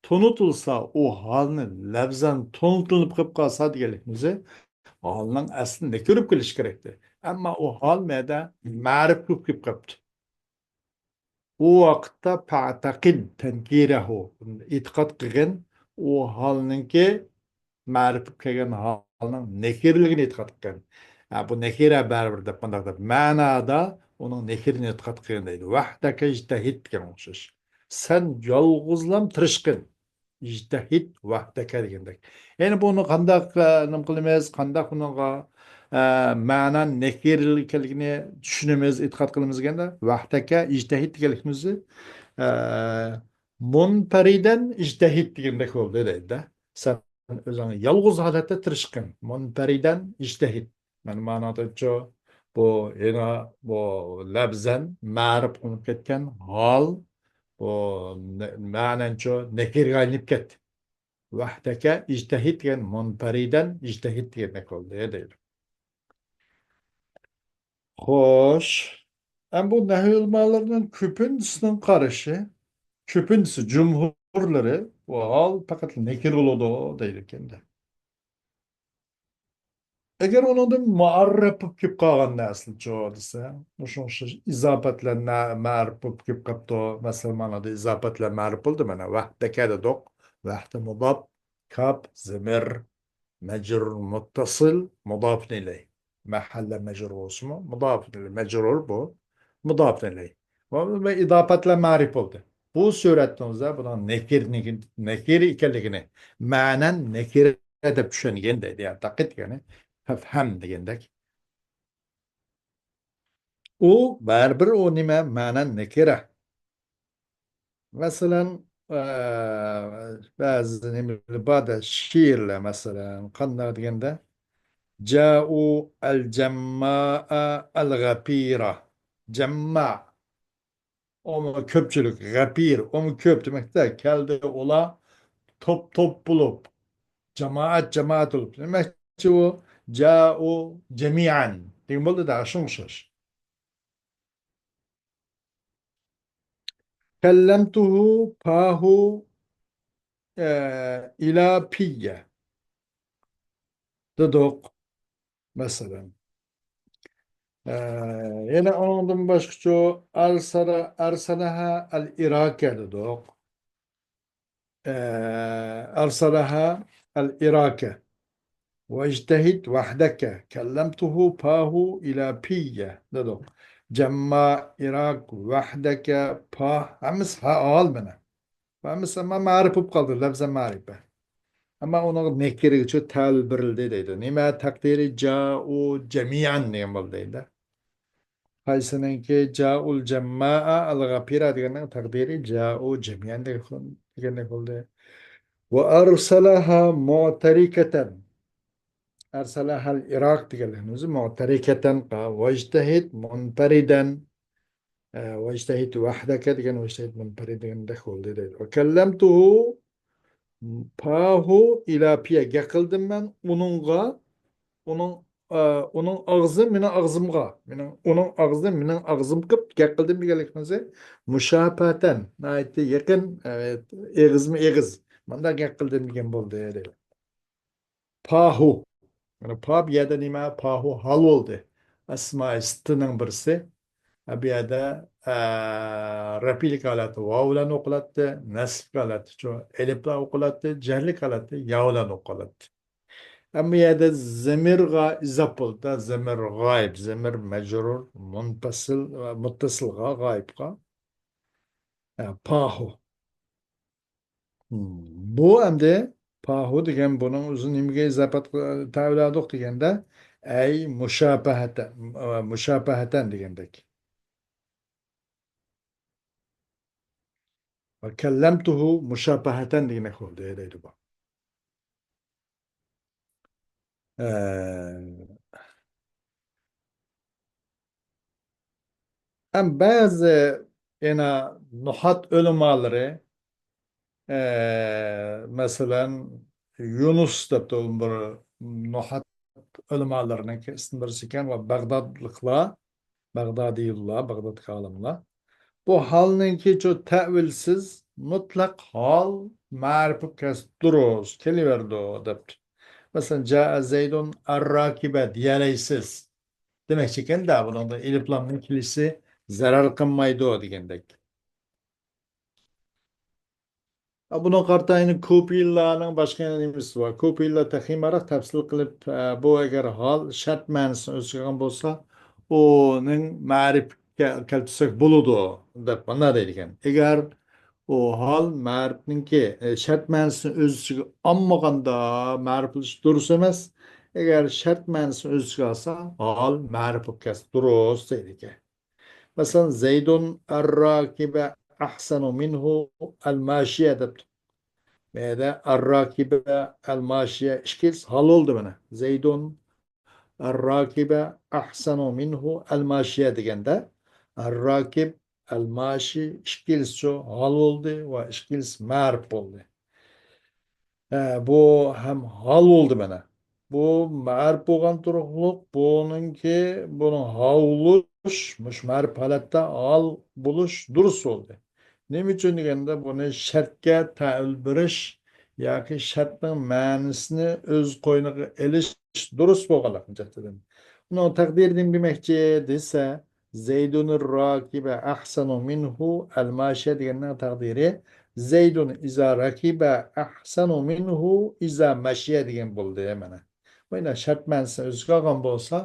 تونۇتۇلسا، ئۇ ھالنى لەۋزەن تونۇتۇلۇپ قېلىپ قالسا دېگەنلىكىمىز، ھالنىڭ ئەسلى نەكىرە بولۇپ كېلىشى كېرەكتى. ئەمما ئۇ ھال مەدە مەرىپ بولۇپ كېلىپ قاپتۇ. ئۇ ۋاقىتتا فەتەقىد تەنكىرەھۇ، ئېتىقاد قىلغىن، ئۇ ھالنىڭكى مەرىپ بولۇپ كەلگەن ھالنىڭ نەكىرىلىكىنى ئېتىقاد قىلغىن. ھە، بۇ نەكىرە بەرىبىر دەپ مۇنداق دەپ، مەنادا ئۇنىڭ نەكىرىنى ئېتىقاد قىلغىن دەيدۇ. ۋەھدەكە ئىجتەھىد دېگەن ئوخشاش. سەن يالغۇزلام تىرىشقىن. ئىجتەھىد ۋەھدەكە دېگەندەك. يەنى بۇنى قانداق، ئە، نېمە قىلىمىز؟ قانداق بۇنىڭغا، ئە، مەنە نەكىرە ئىكەنلىكىنى چۈشىنىمىز، ئېتىقاد قىلىمىز دېگەندە، ۋەھدەكە ئىجتەھىد دېگەنلىكىمىز، ئە، مۇنپەرىدەن ئىجتەھىد دېگەندەك بولدى دەيدۇ-دە. سەن ئۆزۈڭ يالغۇز ھالەتتە تىرىشقىن. مۇنپەرىدەن ئىجتەھىد. مانا مانادىچۇ، بۇ يەنە بۇ لەۋزەن مەرىپ قىلىنىپ كەتكەن ھال، بۇ نە-، مەنەنچۇ نەكىرگە ئايلىنىپ كەتتى. ۋەھدەكە ئىجتەھىد دېگەن مۇنپەرىدەن ئىجتەھىد دېگەندەك بولدى دەيدۇ. خوش. ئەمما بۇ نەھۋ ئۆلىمالىرىنىڭ كۆپىنچىسىنىڭ قارىشى، كۆپىنچىسى، جۇمھۇرلىرى، بۇ ھال پەقەت نەكىر بولىدۇ دەيدىكەن-دە. ئەگەر ئۇنىڭدىن مۇئەررەپ بولۇپ كېلىپ قالغان نەرسىلەرچۇ دېسە، مۇشۇ ئوخشاش ئىزاپەتلەر نە-، مەرىپ بولۇپ كېلىپ قاپتۇ. مەسىلەن، مانادا ئىزاپەتلەر مەرىپ بولدى. مانا، ۋەھدەكە دېدۇق. ۋەھدە مۇداپ، كاپ، زېمىر، مەجرۇر مۇتتەسىل، مۇداپۇن ئىلەي. مەھەللە مەجرۇر بولسىمۇ، مۇداپۇن ئىلەي. مەجرۇر بۇ، مۇداپۇن ئىلەي. ۋە، ۋە ئىزاپەتلەر مەرىپ بولدى. بۇ سۈرەتنىڭ ئۆزى بۇنىڭ نەكىر، نەكىر ئىكەنلىكىنى، مەنەن نەكىر دەپ چۈشەنگەن دەيدۇ. يەنى تەقىد دېگەنى پەفھەم دېگەندەك. ئۇ بەرىبىر ئۇ نېمە؟ مەنەن نەكىرە. مەسىلەن، ئە، بەزى نېمىلەر بار-دە، شېئىرلەر، مەسىلەن، قانداق دېگەندە، جاءوا الجماء الغفير. جەمما. ئۇمۇ كۆپچىلىك، غەپىر، ئۇمۇ كۆپ دېمەكتە، كەلدى ئۇلار توپ-توپ بولۇپ، جامائەت-جامائەت بولۇپ. دېمەكچى ئۇ، جاءوا جەمىئەن دېگەن بولدى-دە، شۇڭا ئوخشاش. كلمته فاه، ئە، إلى في دېدۇق، مەسىلەن. ئە، يەنە ئۇنىڭدىن باشقىچۇ، أرسل، أرسلها العراق دېدۇق. ئە، أرسلها العراق. واجتهد وحدك. كلمته فاه إلى في دېدۇق. جەمما، ئىراق، ۋەھدەكە، پاھ، ھەممىسى ھال مانا. ھەممىسى ئەمما مەرىپ بولۇپ قالدى، لەۋزەن مەرىپە. ئەمما ئۇنىڭ نەكىرىگىچۇ تەۋىل بېرىلدى دەيدۇ. نېمە تەقدىرى؟ جاءوا جەمىئەن دېگەن بولدى ئەمدى. قايسىنىڭكى؟ جاءوا الجماء الغفير دېگەننىڭ تەقدىرى جاءوا جەمىئەن دېگەندەك بولدى. وأرسلها معتركة. أرسلها العراق دېگەنلىكىمىز معتركة قا-، واجتهد منفردا. ئە، واجتهد وحدك دېگەن، واجتهد منفردا دېگەندەك بولدى دەيدۇ. وكلمته فاه إلى في. گەپ قىلدىم مەن ئۇنىڭغا، ئۇنىڭ ئە، ئۇنىڭ ئاغزى مېنىڭ ئاغزىمغا، مېنىڭ، ئۇنىڭ ئاغزى مېنىڭ ئاغزىمغا قىلىپ گەپ قىلدىم دېگەنلىكىمىز مۇشابەھەتەن، ناھايىتى يېقىن، ئە، ئېغىزمۇ ئېغىز. مانداق گەپ قىلدىم دېگەن بولدى، دەيدۇ. پاھۇ. مانا پا بۇ يەردە نېمە؟ پاھۇ ھال بولدى. ئەسمائى سىتتىنىڭ بىرسى. ھە، بۇ يەردە، ئە، رەپئىيلىك ھالەتتە ۋاۋ بىلەن ئوقۇلاتتى، نەسبلىك ھالەتتە شۇ ئېلىپ بىلەن ئوقۇلاتتى، جەرلىك ھالەتتە يا بىلەن ئوقۇلاتتى. ئەمما بۇ يەردە زەمىرغا ئىزاپ بولدى. زەمىر غايىب، زەمىر مەجرۇر، مۇنپەسىل، مۇتتەسىلغا، غايىبقا. ئە، پاھۇ. بۇ ئەمدى پاھۇ دېگەن بۇنىڭ ئۆزىنى نېمىگە ئىزاپەت، تەۋىلادۇق دېگەندە، ئەي مۇشابەھەتەن، مۇشابەھەتەن دېگەندەك. ۋە كەللەمتۇھۇ مۇشابەھەتەن دېگەندەك بولدى دەيدۇ بۇ. ئە، ھەم بەزى يەنە نۇھات ئۆلىمالىرى، ئە، مەسىلەن، يۇنۇس دەپتۇ بىر نۇھات ئۆلىمالىرىنىڭكى ئىسمى بىرسى ئىكەن ۋە بەغدادلىقلار، بەغدادىيۇللار، بەغدادتىكى ئالىملار. بۇ ھالنىڭكى شۇ تەۋىلسىز مۇتلەق ھال مەرىپە كەسىپ دۇرۇس كېلىۋېرىدۇ دەپتۇ. مەسىلەن، جائە زەيدۇن ئەرراكىبە دېيەلەيسىز. دېمەكچىكەن-دە، بۇنىڭدا ئېلىپلامنىڭ كېلىشى زەرەر قىلمايدۇ دېگەندەك. بۇنىڭغا قارىتا يەنە كۇپىيلارنىڭ باشقا يەنە نېمىسى بار؟ كۇپىيلار تېخىمۇ ئاران تەپسىل قىلىپ، ئە، بۇ ئەگەر ھال شەرت مەنىسىنى ئۆز ئىچىگە ئالغان بولسا، ئۇنىڭ مەرىپكە كەلتۈرسەك بولىدۇ، دەپ مانا دەيدىكەن. ئەگەر ئۇ ھال مەرىپنىڭكى، ئە، شەرت مەنىسىنى ئۆز ئىچىگە ئالمىغاندا مەرىپ قىلىش دۇرۇس ئەمەس. ئەگەر شەرت مەنىسىنى ئۆز ئىچىگە ئالسا، ھال مەرىپ بولۇپ كەتسە دۇرۇس دەيدىكەن. مەسىلەن، زەيدۇن ئەرراكىبە ئەھسەنۇ مىنھۇ ئەلماشىيە دەپتۇ. بۇ يەردە ئەرراكىبە ئەلماشىيە ئىككىلىسى ھال بولدى مانا. زەيدۇن ئەرراكىبە ئەھسەنۇ مىنھۇ ئەلماشىيە دېگەندە، ئەرراكىب، ئەلماشى ئىككىلىسى ھال بولدى ۋە ئىككىلىسى مەرىپ بولدى. ھە، بۇ ھەم ھال بولدى مانا. بۇ مەرىپ بولغان تۇرۇقلۇق، بۇنىڭكى، بۇنىڭ ھال بولۇش، مۇشۇ مەرىپ ھالەتتە ھال بولۇش دۇرۇس بولدى. نېمە ئۈچۈن دېگەندە، بۇنى شەرتكە تەۋىل بېرىش ياكى شەرتنىڭ مەنىسىنى ئۆز قوينىغا ئېلىش دۇرۇس بولغانلىقىنى جەھەتتىن. ئۇنىڭ تەقدىرى نېمە دېمەكچى دېسە، زەيدۇنۇر راكىبە ئەھسەنۇ مىنھۇ ئەلماشىيە دېگەننىڭ تەقدىرى زەيدۇن ئىزا راكىبە ئەھسەنۇ مىنھۇ ئىزا مەشىيە دېگەن بولدى مانا. مانا شەرت مەنىسىنى ئۆز ئىچىگە ئالغان بولسا،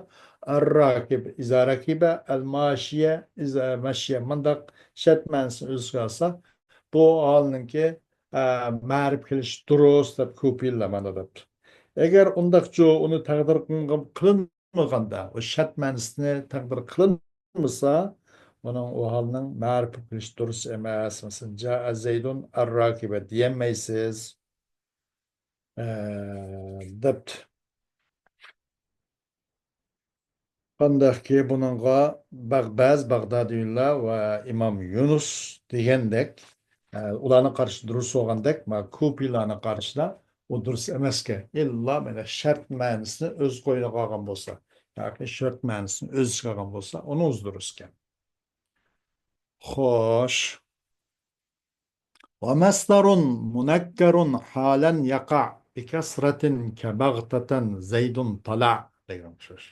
ئەرراكىب ئىزا راكىبە ئەلماشىيە ئىزا مەشىيە مۇنداق شەرت مەنىسىنى ئۆز ئىچىگە ئالسا، بۇ ھالنىڭكى، ئە، مەرىپ كېلىش دۇرۇس دەپ كۇپىيلار مانا دەپتۇ. ئەگەر ئۇنداقچۇ ئۇنى تەقدىر قىلىنغان قىلىنمىغاندا، ئۇ شەرت مەنىسىنى تەقدىر قىلىنمىسا، ئۇنىڭ ئۇ ھالنىڭ مەرىپ بولۇپ كېلىشى دۇرۇس ئەمەس. مەسىلەن، جائە زەيدۇن ئەرراكىبە دېيەلمەيسىز. ئە، دەپتۇ. قانداقكى بۇنىڭغا بەغ-، بەزى بەغدادىيلار ۋە ئىمام يۇنۇس دېگەندەك، ئە، ئۇلارنىڭ قارىشى دۇرۇس بولغاندەك، ما كۇپىيلارنىڭ قارىشىدا ئۇ دۇرۇس ئەمەسكەن. ئىللا مانا شەرت مەنىسىنى ئۆز قوينىغا ئالغان بولسا، ياكى شەرت مەنىسىنى ئۆز ئىچىگە ئالغان بولسا، ئۇنىڭ ئۆزى دۇرۇس ئىكەن. خوش. ومصدر منكر حالا يقع بكسرة كبغتة زيد طلع دېگەن ئوخشاش.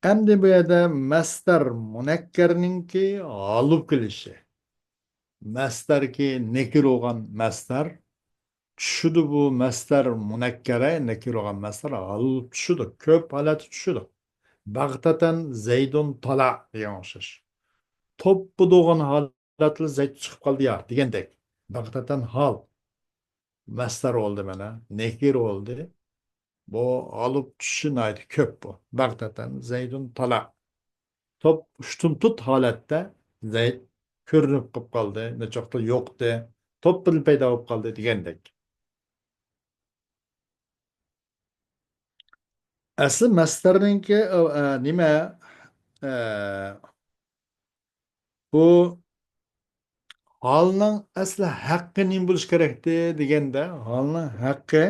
ئەمدى بۇ يەردە مەسدەر مۇنەككەرنىڭكى ھال بولۇپ كېلىشى. مەسدەركى نەكىر بولغان مەسدەر. چۈشىدۇ بۇ مەسدەر مۇنەككەرە، نەكىر بولغان مەسدەر ھال بولۇپ چۈشىدۇ. كۆپ ھالەتتە چۈشىدۇ. بەغتەتەن زەيدۇن تالا دېگەن ئوخشاش. توپپا دولغان ھالەتلا زەيد چىقىپ قالدى يا دېگەندەك. بەغتەتەن ھال. مەسدەر بولدى مانا. نەكىر بولدى. بۇ ھال بولۇپ چۈشۈشى ناھايىتى كۆپ بۇ. بەغتەتەن زەيدۇن تالا. توپ ئۇشتۇمتۇت ھالەتتە زەيد كۆرۈنۈپ قېلىپ قالدى، نەچچە ۋاقىتلا يوقتى، توپپىدىن پەيدا بولۇپ قالدى دېگەندەك. ئەسلى مەسدەرنىڭكى، ئە، ئە، نېمە، ئە، بۇ ھالنىڭ ئەسلى ھەققى نېمە بولۇشى كېرەكتى دېگەندە، ھالنىڭ ھەققى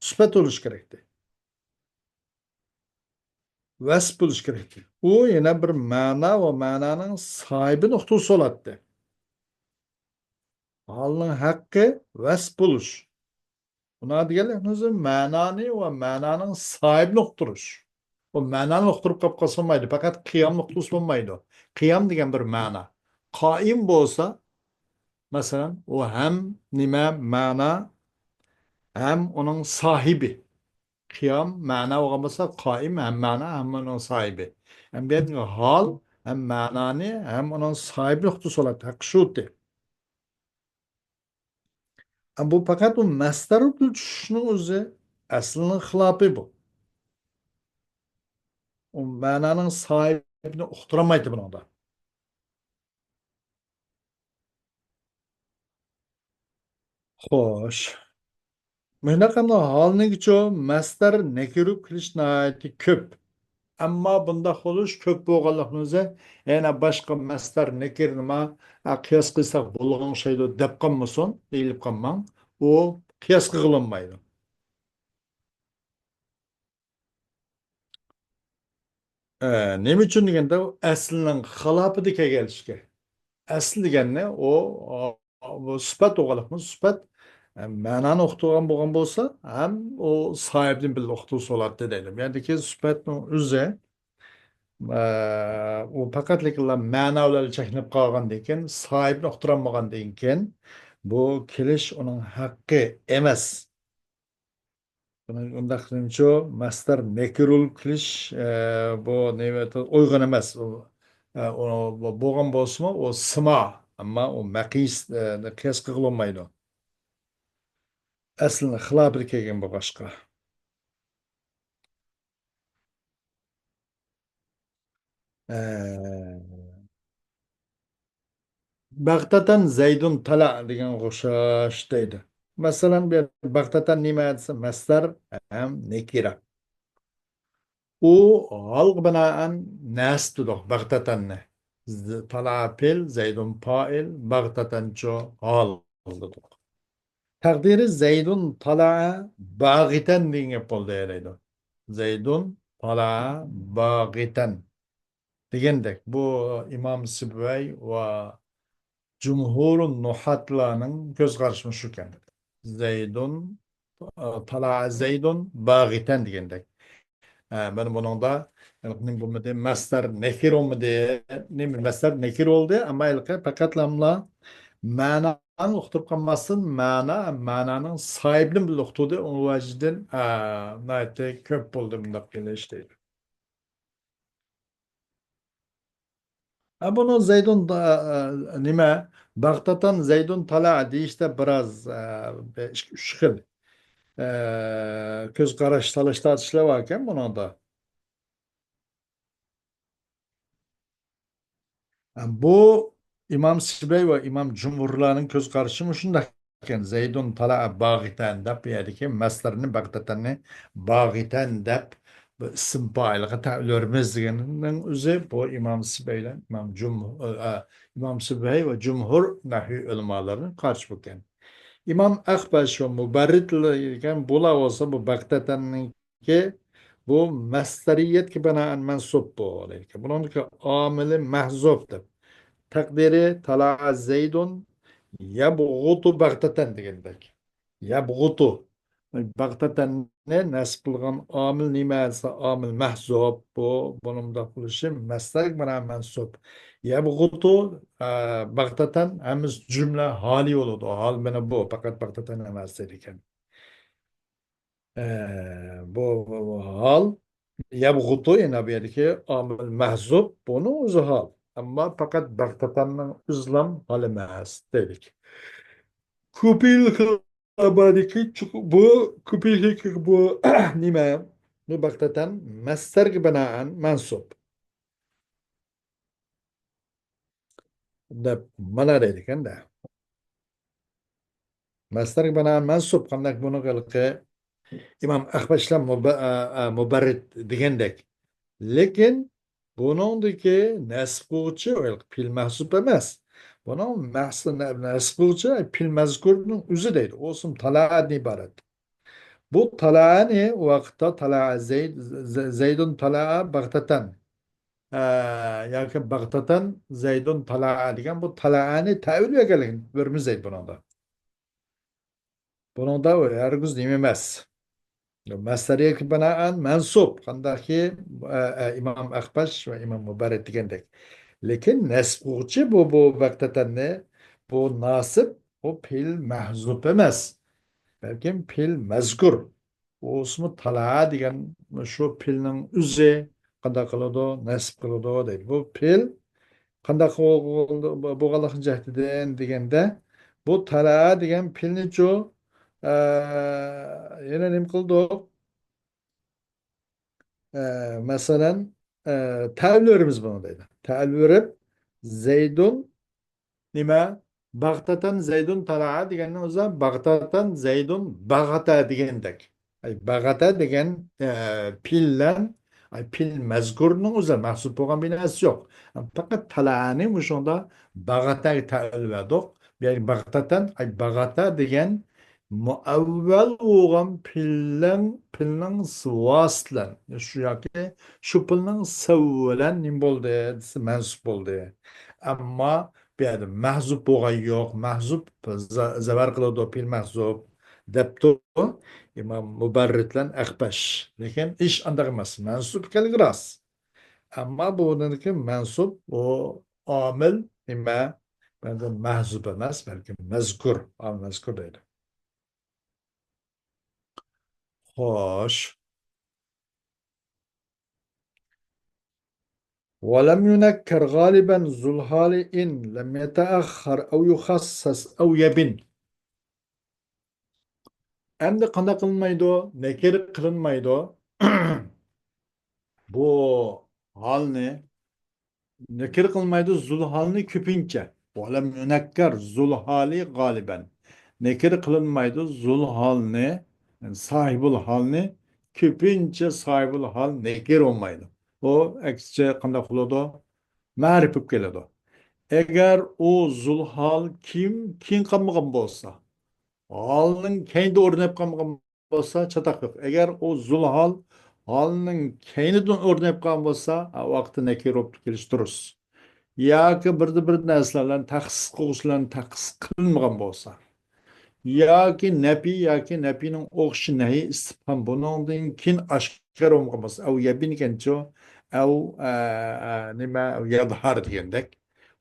سۈپەت بولۇشى كېرەكتى. ۋەسپ بولۇش كېرەك. ئۇ يەنە بىر مەنا ۋە مەنانىڭ ساھىبىنى ئوتتۇرىغا سولاتتى. ھالنىڭ ھەققى ۋەسپ بولۇش. بۇنىڭ دېگەنلىكى مەنانى ۋە مەنانىڭ ساھىبىنى ئۇقتۇرۇش. ئۇ مەنانى ئۇقتۇرۇپ قاپ قالسا بولمايدۇ، پەقەت قىيامنى ئۇقتۇرسا بولمايدۇ. قىيام دېگەن بىر مەنا. قائىم بولسا، مەسىلەن، ئۇ ھەم نېمە مەنا، ھەم ئۇنىڭ ساھىبى. قىيام مەنا بولغان بولسا، قائىم ھەم مەنا، ھەم ئۇنىڭ ساھىبى. ھەم بۇ يەردىكى ھال ھەم مەنانى، ھەم ئۇنىڭ ساھىبىنى ئۇقتۇرسا بولاتتى، ھەققى شۇتى. ئەمما بۇ پەقەت ئۇ مەسدەر بىلەن چۈشۈشنىڭ ئۆزى ئەسلىنىڭ خىلاپى بۇ. ئۇ مەنانىڭ ساھىبىنى ئۇقتۇرالمايتتى بۇنىڭدا. خوش. مۇنداق قىلغاندا ھالنىڭكىچۇ مەسدەر نەكىرە بولۇپ كېلىش ناھايىتى كۆپ. ئەمما بۇنداق بولۇش كۆپ بولغانلىقىنى ئۆزى يەنە باشقا مەسدەر نەكىرىنىمۇ، ئە، قىياس قىلساق بولغان ئوخشايدۇ دەپ قالمىسۇن، دېيىلىپ قالماڭ. ئۇ قىياس قىلغىلىمايدۇ. ئە، نېمە ئۈچۈن دېگەندە، ئۇ ئەسلىنىڭ خىلاپىدا كەلگەن ئىشكەن. ئەسلى دېگەننى ئۇ، ئۇ سۈپەت بولغانلىقتىن، سۈپەت، ئە، مەنانى ئۇقتۇرغان بولغان بولسا، ھەم ئۇ ساھىبىدىن بىللە ئۇقتۇرسا بولاتتى دەيدۇ. بۇ يەردىكى سۈپەتنىڭ ئۆزى، ئە، ئۇ پەقەتلىكلا مەنا بىلەن چەكلىنىپ قالغاندىن كېيىن، ساھىبىنى ئۇقتۇرالمىغاندىن كېيىن، بۇ كېلىش ئۇنىڭ ھەققى ئەمەس. بۇنى ئۇنداق قىلىنچۇ، مەسدەر نەكىرە بولۇپ كېلىش، ئە، بۇ نېمە، ئۇيغۇن ئەمەس. ئۇ، ئە، ئۇ بولغان بولسىمۇ، ئۇ سىما، ئەمما ئۇ مەقىس، ئە، قىياس قىلغىلى بولمايدۇ. ئەسلىنىڭ خىلاپىدا كەلگەن بولغاچقا. ئە، بەغتەتەن زەيدۇن تالا دېگەنگە ئوخشاش دەيدۇ. مەسىلەن، بۇ يەردە بەغتەتەن نېمە دېسە، مەسدەر ھەم نەكىرە. ئۇ ھالغا بىنائەن نەسب دېدۇق بەغتەتەننى. ز-، تالا پېئىل، زەيدۇن پائىل، بەغتەتەنچۇ ھال دېدۇق. تەقدىرى زەيدۇن تالا باغىتەن دېگەن گەپ بولدى دەيدۇ. زەيدۇن تالا باغىتەن دېگەندەك، بۇ ئىمام سىبۋەي ۋە جۇمھۇرۇ نۇھاتلارنىڭ كۆز قارىشى مۇشۇكەن. زەيدۇن، ئە، تالا زەيدۇن باغىتەن دېگەندەك. ئە، مانا بۇنىڭدا ھېلىقى نېمە بولمىدى، مەسدەر نەكىر بولمىدى. نېمە، مەسدەر نەكىر بولدى، ئەمما ھېلىقى پەقەتلاملا مەنانى ئۇقتۇرۇپ قالماستىن، مەنا، مەنانىڭ ساھىبىنى بىللە ئۇقتۇردى. ئۇ ۋەجىدىن، ئە، ناھايىتى كۆپ بولدى بۇنداق قىلىش دەيدۇ. ھە، بۇنى زەيدۇن، ئە، ئە، نېمە، باغتاتان زەيدۇن تالا دېيىشتە بىراز، ئە، بىر ئىككى، ئۈچ خىل، ئە، كۆز قاراش، تالاش تارتىشلار باركەن بۇنىڭدا. ھە، بۇ ئىمام سىبەي ۋە ئىمام جۇمھۇرلارنىڭ كۆز قارىشى مۇشۇنداق ئىكەن. زەيدۇن تالا باغىتەن دەپ، بۇ يەردىكى مەسدەرنى باغتاتاننى باغىتەن دەپ بۇ ئىسىم پائىلغا تەۋىلىۋېرىمىز دېگەننىڭ ئۆزى بۇ ئىمام سىبەي بىلەن ئىمام جۇم-، ئە، ئىمام سىبەي ۋە جۇمھۇر نەھۋى ئۆلىمالىرىنىڭ قارىشى بولغان. ئىمام ئەخبەش ۋە مۇبەررىد دېگەن بۇلار بولسا بۇ باغتاتاننىڭ كى بۇ مەسدەرىيەتكە بىنائەن مەنسۇب بولىدىكەن. بۇنىڭدىكى ئامىلى مەھزۇپ دەپ. تەقدىرى تالا زەيدۇن يەبغۇتۇ بەغتەتەن دېگەندەك. يەبغۇتۇ. بەغتەتەننى نەسب قىلغان ئامىل نېمە دېسە، ئامىل مەھزۇپ. بۇ، بۇنىڭ مۇنداق بولۇشى مەسدەرگە بىنائەن مەنسۇب. يەبغۇتۇ، ئە، بەغتەتەن ھەممىسى جۈملە ھالى بولىدۇ. ھال مانا بۇ، پەقەت بەغتەتەن ئەمەس دەيدىكەن. ئە، بۇ، بۇ، بۇ ھال يەبغۇتۇ، يەنە بۇ يەردىكى ئامىل مەھزۇپ، بۇنىڭ ئۆزى ھال. ئەمما پەقەت بەغتاتاننىڭ ئۆزىلام ھال ئەمەس دەيدىكى. كۇپىلىكابادىكى چوق-، بۇ كۇپىلىك بۇ نېمە؟ بۇ بەغتاتان مەسدەرگە بىنائەن مەنسۇپ. دەپ مانا دەيدىكەن-دە. مەسدەرگە بىنائەن مەنسۇپ، قانداق بۇنىڭغا ھېلىقى ئىمام ئەخبەشلەر مۇبە-، ئە، ئە، مۇبەررىد دېگەندەك. لېكىن بۇنىڭدىكى نەسب قىلغۇچى ھېلىقى پېئىل مەھزۇپ ئەمەس. بۇنىڭ مەھس-، نە-، نەسب قىلغۇچى پېئىل مەزكۇرنىڭ ئۆزى دەيدۇ. ئۇ ئىسىم تالادىن ئىبارەت. بۇ تالائەنى ۋاقىتتا تالائە زەيد، زە-، زەيدۇن تالائە بەغتەتەن. ئە، ياكى بەغتەتەن زەيدۇن تالائە دېگەن بۇ تالائەنى تەئۋىل بەرگەنلىكىنى بىرمىز دەيدۇ بۇنىڭدا. بۇنىڭدا ئۇ ھەرگىز نېمە ئەمەس. مەسدەرىيەگە بىنائەن مەنسۇب. قانداقكى، ئە، ئە، ئىمام ئەخپەش ۋە ئىمام مۇبەررىد دېگەندەك. لېكىن نەسب قىلغۇچى بۇ، بۇ بەغتەتەننى، بۇ ناسىب، بۇ پېئىل مەھزۇپ ئەمەس. بەلكىم پېئىل مەزكۇر. بولسىمۇ تالا دېگەن شۇ پېئىلنىڭ ئۆزى قانداق قىلىدۇ؟ نەسب قىلىدۇ دەيدۇ. بۇ پېئىل قانداق بولغانلىقى جەھىتىدىن دېگەندە، بۇ تالا دېگەن پېئىلنىچۇ، ئە، يەنە نېمە قىلدۇق؟ ئە، مەسىلەن، ئە، تەئۋىل بېرىمىز بۇنى دەيدۇ. تەئۋىل بېرىپ، زەيدۇن نېمە؟ بەغتەتەن زەيدۇن تالا دېگەننىڭ ئۆزى بەغتەتەن زەيدۇن بەغتە دېگەندەك. ئەي، بەغتە دېگەن، ئە، پېئىل بىلەن، ئەي، پېئىل مەزكۇرنىڭ ئۆزى مەھزۇپ بولغان بىر نەرسە يوق. پەقەت تالانى مۇشۇندا بەغتەگە تەئۋىل بەردۇق. يەنى بەغتەتەن، ئەي، بەغتە دېگەن مۇئەۋۋەل بولغان پېئىلنىڭ، پېئىلنىڭ سىۋاسى بىلەن، شۇ ياكى شۇ پېئىلنىڭ سەۋەبى بىلەن نېمە بولدى دېسە، مەنسۇپ بولدى. ئەمما بۇ يەردە مەھزۇپ بولغان يوق، مەھزۇپ زە-، زەۋەر قىلىدۇ، پېئىل مەھزۇپ دەپتۇ ئىمام مۇبەررىد بىلەن ئەخپەش. لېكىن ئىش ئانداق ئەمەس، مەنسۇپ ئىكەنلىكى راست. ئەمما بۇنىڭدىكى مەنسۇپ ئۇ ئامىل نېمە؟ بۇ يەردە مەھزۇپ ئەمەس، بەلكى مەزكۇر، ئامىل مەزكۇر دەيدۇ. خوش. ولم ينكر غالبا ذو الحال إن لم يتأخر أو يخصص أو يبن. ئەمدى قانداق قىلىنمايدۇ؟ نەكىر قىلىنمايدۇ. بۇ ھالنى نەكىر قىلمايدۇ، زۇلھالنى كۆپىنچە. ولم ينكر ذو الحال غالبا. نەكىر قىلىنمايدۇ، زۇلھالنى، يەنى ساھىبۇل ھالنى كۆپىنچە ساھىبۇل ھال نەكىر بولمايدۇ. ئۇ ئەكسىچە قانداق بولىدۇ؟ مەرىپە بولۇپ كېلىدۇ. ئەگەر ئۇ زۇلھال كېيىن، كېيىن قالمىغان بولسا، ھالنىڭ كەينىدە ئورناپ قالمىغان بولسا، چاتاق يوق. ئەگەر ئۇ زۇلھال ھالنىڭ كەينىدىن ئورناپ قالغان بولسا، ئا، ۋاقىتتا نەكىر بولۇپ كېلىشى دۇرۇس. ياكى بىردە بىر نەرسىلەر بىلەن تەخسىس قىلغۇچىلار بىلەن تەخسىس قىلىنمىغان بولسا، ياكى نەپى ياكى نەپىنىڭ ئوخشىشى نەھى ئىستىپھام بۇنىڭدىن كېيىن ئاشكارا بولمىغان بولسا، ئەۋ يەبىن دېگەنچۇ، ئەۋ، ئە، ئە، نېمە، ئەۋ يەزھار دېگەندەك.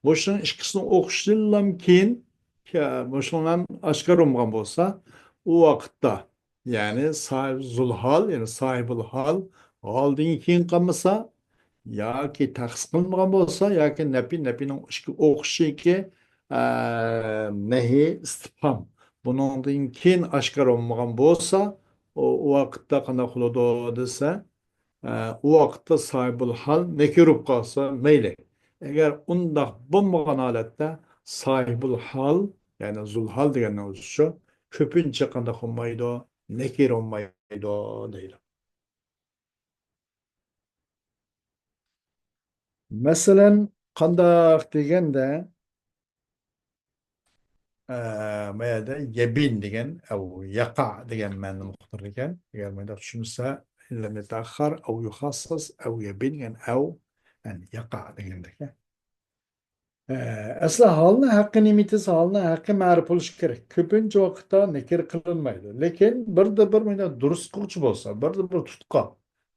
مۇشۇنىڭ ئىككىسىنىڭ ئوخشىشىدىنلا كېيىن، ئە، مۇشۇنىڭ ئاشكارا بولمىغان بولسا، ئۇ ۋاقىتتا، يەنى ساھىب زۇلھال، يەنى ساھىبۇل ھال، ھالدىن كېيىن قالمىسا، ياكى تەخسىس قىلىنمىغان بولسا، ياكى نەپى، نەپىنىڭ ئىككى ئوخشىشىكى، ئە، نەھى ئىستىپھام. بۇنىڭدىن كېيىن ئاشكارا بولمىغان بولسا، ئۇ، ئۇ ۋاقىتتا قانداق قىلىدۇ دېسە، ئە، ئۇ ۋاقىتتا ساھىبۇل ھال نەكىر بولۇپ قالسا مەيلى. ئەگەر ئۇنداق بولمىغان ھالەتتە ساھىبۇل ھال، يەنى زۇلھال دېگەننىڭ ئۆزى شۇ، كۆپىنچە قانداق بولمايدۇ؟ نەكىر بولمايدۇ دەيدۇ. مەسىلەن، قانداق دېگەندە، ئە، ما يەردە يەبىن دېگەن، ئەۋ يەقە دېگەن مەنىنى ئۇقتۇرىدىكەن. ئەگەر مۇنداق چۈشىنسە، لەم يەتەئەخخەر ئەۋ يۇخەسسەس ئەۋ يەبىن دېگەن ئەۋ، يەنى يەقە دېگەندەك. ئە، ئەسلى ھالنىڭ ھەققى نېمە دېسە، ھالنىڭ ھەققى مەرىپ بولۇشى كېرەك. كۆپىنچە ۋاقىتتا نەكىر قىلىنمايدۇ. لېكىن بىردە بىر مۇنداق دۇرۇس قىلغۇچى بولسا، بىردە بىر تۇتقا،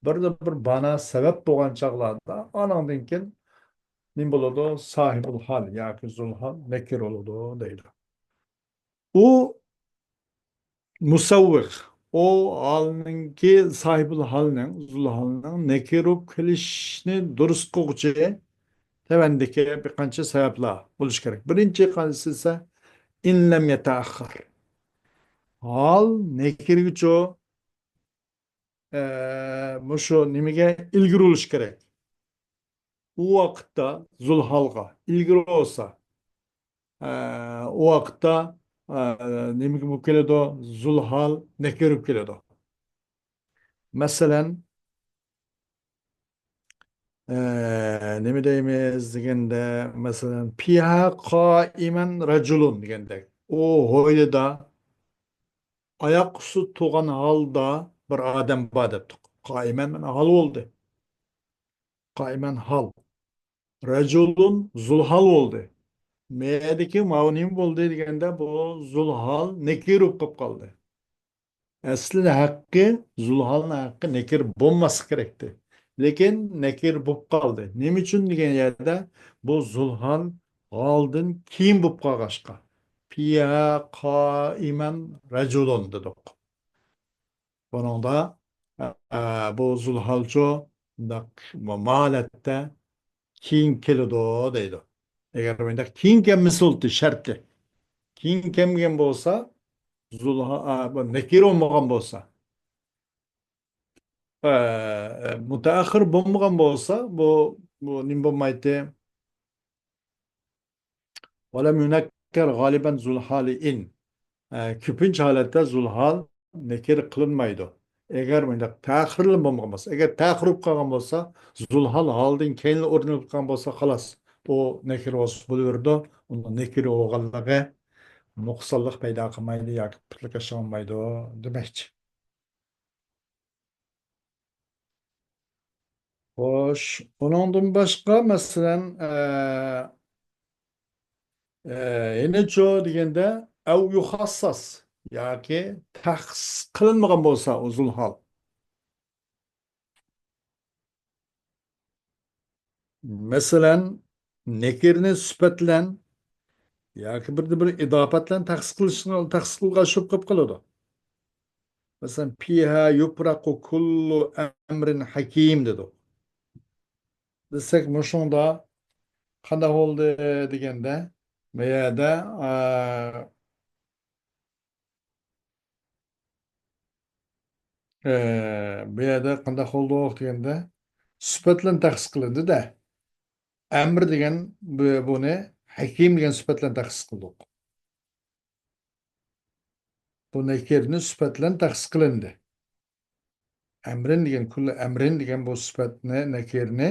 بىردە بىر بانا سەۋەب بولغان چاغلاردا، ئانىڭدىن كېيىن نېمە بولىدۇ؟ ساھىبۇل ھال ياكى زۇلھال نەكىر بولىدۇ دەيدۇ. ئۇ مۇسەۋۋىغ، ئۇ ھالنىڭكى، ساھىبۇل ھالنىڭ، زۇلھالنىڭ نەكىر بولۇپ كېلىشىنى دۇرۇس قىلغۇچى تۆۋەندىكى بىر قانچە سەۋەبلەر بولۇشى كېرەك. بىرىنچى قايسى دېسە، ئىن لەم يەتەئەخخەر. ھال نەكىرگىچۇ، ئە، مۇشۇ نېمىگە ئىلگىرى بولۇشى كېرەك. ئۇ ۋاقىتتا زۇلھالغا ئىلگىرى بولسا، ئە، ئۇ ۋاقىتتا، ئە، نېمە بولۇپ كېلىدۇ؟ زۇلھال نەكىر بولۇپ كېلىدۇ. مەسىلەن، ئە، نېمە دەيمىز دېگەندە، مەسىلەن، فىھا قائىمەن رەجۇلۇن دېگەندەك. ئۇ ھويلىدا ئاياق ئۈستىدە تۇرغان ھالدا بىر ئادەم بار دەپتۇق. قائىمەن مانا ھال بولدى. قائىمەن ھال. رەجۇلۇن زۇلھال بولدى. مەيەدىكى ماۋۇ نېمە بولدى دېگەندە، بۇ زۇلھال نەكىر بولۇپ قالدى. ئەسلى ھەققى، زۇلھالنىڭ ھەققى نەكىر بولماسلىقى كېرەكتى. لېكىن نەكىر بولۇپ قالدى. نېمە ئۈچۈن دېگەن يەردە، بۇ زۇلھال ھالدىن كېيىن بولۇپ قالغاچقا. فىھا قائىمەن رەجۇلۇن دېدۇق. بۇنىڭدا، ئە، بۇ زۇلھالچۇ مۇنداق مۇ-، مۇ ھالەتتە كېيىن كېلىدۇ دەيدۇ. ئەگەر مۇنداق كېيىن كەلمىسە بولدى شەرتى. كېيىن كەلمىگەن بولسا، زۇلھا-، ئە، بۇ نەكىر بولمىغان بولسا، ئە، ئە، مۇتەئەخخىر بولمىغان بولسا، بۇ، بۇ نېمە بولمايتتى؟ ولم ينكر غالبا ذو الحال إن. ئە، كۆپىنچە ھالەتتە زۇلھال نەكىر قىلىنمايدۇ. ئەگەر مۇنداق تەخىرلا بولمىغان بولسا، ئەگەر تەخىر بولۇپ قالغان بولسا، زۇلھال ھالدىن كېيىنلا ئورۇن ئېلىپ قالغان بولسا، خالاس، ئۇ نەكىر ۋاسىپ بولۇۋېرىدۇ. ئۇنىڭ نەكىر بولغانلىقى نۇقسانلىق پەيدا قىلمايدۇ ياكى پۇتلۇق ئاشۇرالمايدۇ دېمەكچى. خوش، ئۇنىڭدىن باشقا، مەسىلەن، ئە، ئە، يەنىچۇ دېگەندە، ئەۋ يۇخەسسەس ياكى تەخسىس قىلىنمىغان بولسا ئۇ زۇلھال. مەسىلەن، نەكىرنى سۈپەت بىلەن ياكى بىردە بىر ئىداپەت بىلەن تەخسىس قىلىشنى، تەخسىس قىلغان شۇ قىلىپ قالىدۇ. مەسىلەن، فىھا يۇفرەقۇ كۇللۇ ئەمرىن ھەكىم دېدۇق. دېسەك، مۇشۇڭدا قانداق بولدى دېگەندە، بۇ يەردە، ئە، ئە، بۇ يەردە قانداق بولدۇق دېگەندە، سۈپەت بىلەن تەخسىس قىلىندى-دە. ئەمر دېگەن بۇ، بۇنى ھەكىم دېگەن سۈپەت بىلەن تەخسىس قىلدۇق. بۇ نەكىرنى سۈپەت بىلەن تەخسىس قىلىندى. ئەمرىن دېگەن، كۇللۇ ئەمرىن دېگەن بۇ سۈپەتنى، نەكىرنى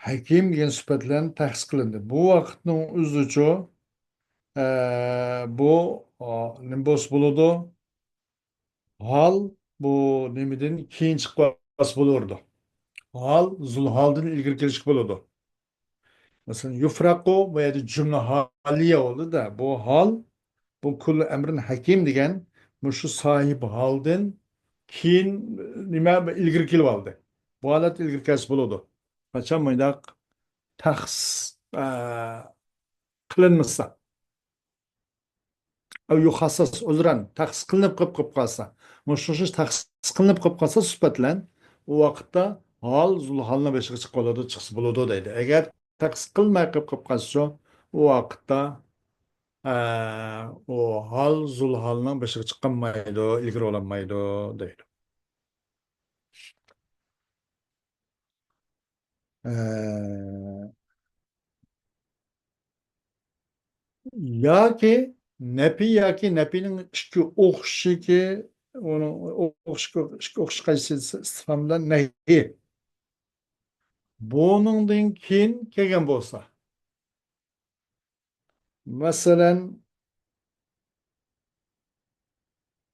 ھەكىم دېگەن سۈپەت بىلەن تەخسىس قىلىندى. بۇ ۋاقىتنىڭ ئۆزىچۇ، ئە، بۇ، ئا، نېمە بولسا بولىدۇ؟ ھال بۇ نېمىدىن كېيىن چىقىپ قالسا بولىدۇ. ھال زۇلھالدىن ئىلگىرى كېلىشكە بولىدۇ. مەسىلەن، يۇفرەقۇ بۇ يەردە جۈملە ھالىيە بولدى-دە. بۇ ھال، بۇ كۇللۇ ئەمرىن ھەكىم دېگەن مۇشۇ ساھىب ھالدىن كېيىن نېمە ئىلگىرى كېلىۋالدى. بۇ ھالەت ئىلگىرى كەلسە بولىدۇ. قاچان مۇنداق تەخسىس، ئە، قىلىنمىسا. ئەۋ يۇخەسسەس ئۆزرەن تەخسىس قىلىنىپ قېلىپ، قېلىپ قالسا، مۇشۇ، شۇ تەخسىس قىلىنىپ قېلىپ قالسا سۈپەت بىلەن، ئۇ ۋاقىتتا ھال زۇلھالنىڭ بېشىغا چىقىپ بولىدۇ، چىقسا بولىدۇ دەيدۇ. ئەگەر تەخسىس قىلماي قېلىپ، قېلىپ قالسىچۇ، ئۇ ۋاقىتتا، ئە، ئۇ ھال زۇلھالنىڭ بېشىغا چىقالمايدۇ، ئىلگىرى بولالمايدۇ دەيدۇ. ئە، ياكى نەپى ياكى نەپىنىڭ ئىككى ئوخشىشىكى، ئۇنىڭ ئوخشىشىكى، ئىككى ئوخشىشىش قايسى ئىستىفھام بىلەن نەھى. بۇنىڭدىن كېيىن كەلگەن بولسا، مەسىلەن،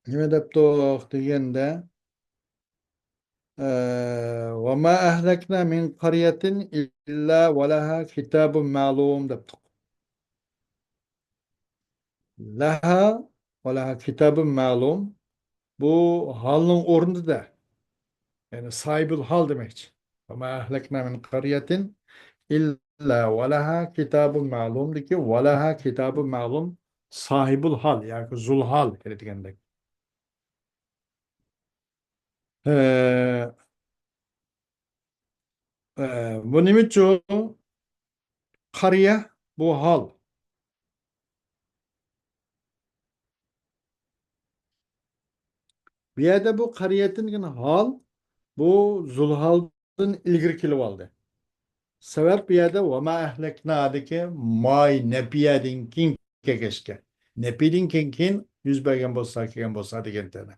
نېمە دەپتۇق دېگەندە، ئە، «وما أهلكنا من قرية إلا ولها كتاب معلوم» دەپتۇق. «لها ولها كتاب معلوم» بۇ ھالنىڭ ئورنىدا. يەنى ساھىبۇل ھال دېمەكچى. «وما أهلكنا من قرية إلا ولها كتاب معلوم» دىكى «ولها كتاب معلوم» ساھىبۇل ھال ياكى زۇل ھال دېگەندەك. ئە، ئە، بۇ نېمە ئۈچۈن؟ قەريە بۇ ھال. بۇ يەردە بۇ قەريەتىن دېگەن ھال، بۇ زۇلھالدىن ئىلگىرى كېلىۋالدى. سەۋەب بۇ يەردە ۋەما ئەھلەكنادىكى ماي نەپىيەدىن كېيىن كەلگەچكە. نەپىيدىن كېيىن، كېيىن يۈز بەرگەن بولسا، كەلگەن بولسا دېگەن تەنە.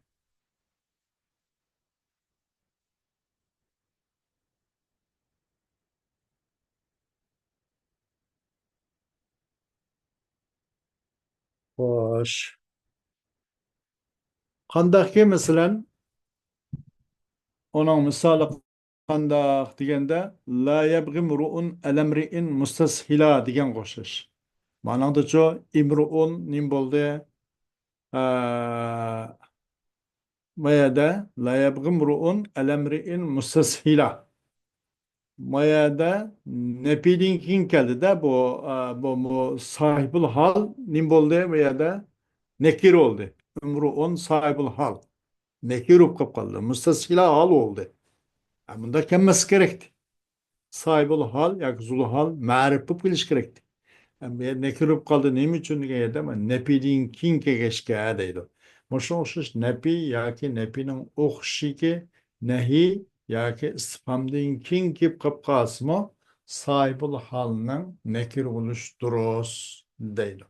خوش. قانداقكى، مەسىلەن، ئۇنىڭ مىسالى قانداق دېگەندە، لا يبغي امرؤ على امرئ مستسهلا دېگەنگە ئوخشاش. مانىڭدىچۇ، ئىمرۇئۇن نېمە بولدى؟ ئە، ما يەردە لا يبغي امرؤ على امرئ مستسهلا. ما يەردە نەپىدىن كېيىن كەلدى-دە، بۇ، ئە، بۇ، بۇ ساھىبۇل ھال نېمە بولدى؟ ما يەردە نەكىر بولدى. ئىمرۇئۇن ساھىبۇل ھال. نەكىر بولۇپ قېلىپ قالدى. مۇستەسھىلا ھال بولدى. ھە، مۇنداق كەلمەس كېرەكتى. ساھىبۇل ھال ياكى زۇل ھال مەرىپ بولۇپ كېلىشى كېرەكتى. ئەمدى نەكىر بولۇپ قالدى. نېمە ئۈچۈن دېگەن يەردە مانا نەپىدىن كېيىن كەلگەچكە دەيدۇ. مۇشۇنىڭغا ئوخشاش نەپى ياكى نەپىنىڭ ئوخشىشىكى نەھى ياكى ئىستىفھامدىن كېيىن كېلىپ قېلىپ قالسىمۇ، ساھىبۇل ھالنىڭ نەكىر بولۇشى دۇرۇس دەيدۇ.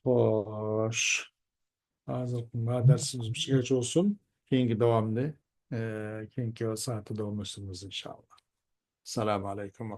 خوش. ھازىرقى دەرسىمىز مۇشۇ يەرگىچە بولسۇن. كېيىنكى داۋامنى، ئە، كېيىنكى سائەتتە داۋاملاشتۇرىمىز، ئىنشائاللا. ئەسسالامۇ ئەلەيكۇم.